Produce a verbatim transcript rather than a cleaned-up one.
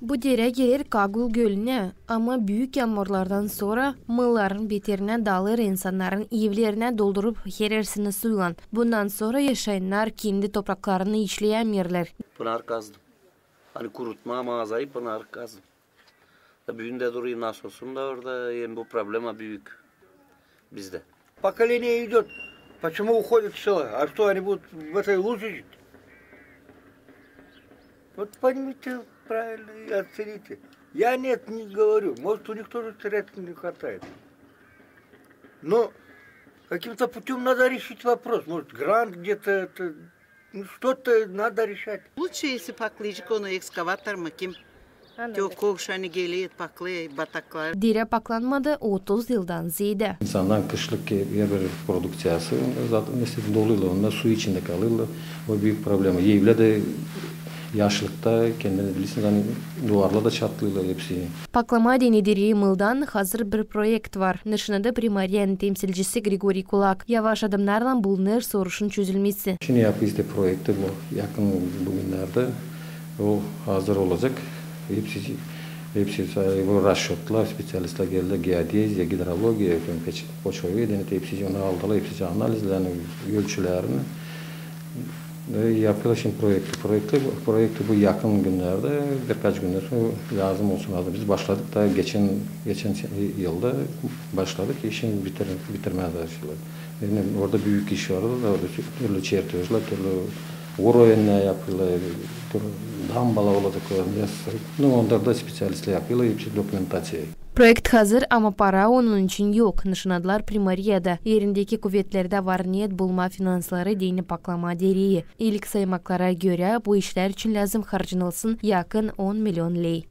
Bu derä girer Kagul gölünä, ama büük yaamurlardan sora mılların beterinä dalêr insannarın evlerinä, doldurup herersini suylan. Bundan sora yaşayannar kendi topraklarını işleyämeerlär. Pınar kazdım. Ani kurutmaa maazayı, pınar kazdım. Da büün dä durêr nasosun da orada, hem bu problema büük bizdä. Поколение идёт. Почему уходят с села? А что, они будут в этой луже жить? Вот поймите правильно и оцените. Я нет не говорю. Может, у них тоже средств не хватает. Но каким-то путём надо решить вопрос. Может, грант где-то, это, ну, что-то надо решать. Лучше, если paklayacek onu ekskavator mı kim. Te o kovş, ani geler, paklêêr batakları. Derä paklanmadı otuz yıldan zeedä. İnsandan kışlık ki, herbir produkţiyası, onda zaten nesledi doluyla, onda su içindä kalêrlar. O büük problema. Evlär dä yaşlıkta, kendiniz bilirsiniz, ani duvarlar da çatlêêrlar hepsi. Paklamaa deyni dereyi mıldan hazır bir proekt var. Nışinadı primariyanın temsilcisi Grigoriy Kulak. Yavaş adımnarlan bulunêr soruşun çözülmesi. Şindi yapêrız te proekti, bu yakın bu günnerdä o hazır olacek. Hepsi, hepsi bu raşotlar, speţialistlär geler, geodeziya, gidrologiya, poçvovedenie, hepsi onu aldılar, hepsi analizlerini, ölçülerini. E, yapêrlar şindi proekti. Proekti, proekti bu yakın günnerdä, birkaç gündän sora lääzım olsun, lääzım. Biz başladık da geçän, geçän se-, yılda başladık, işin bitir-, bitirmää çalışêrlar. Yani orada büük iş var, orada türlü çertejlär, türlü urovennär yapêrlar, türlü dambalar olacek, ne, no, onnar da speţialistlär yapêrlar, hepsi dokumentaţiya. Proekt hazır, ama para onun için yok. Nışinadılar primariyada, erindeki kuvetlerdä var-neet bulmaa finansları deyni paklamaa dereyi. İlk saymaklara görä, bu işlär için lääzım harcanılsın yakın on million ley.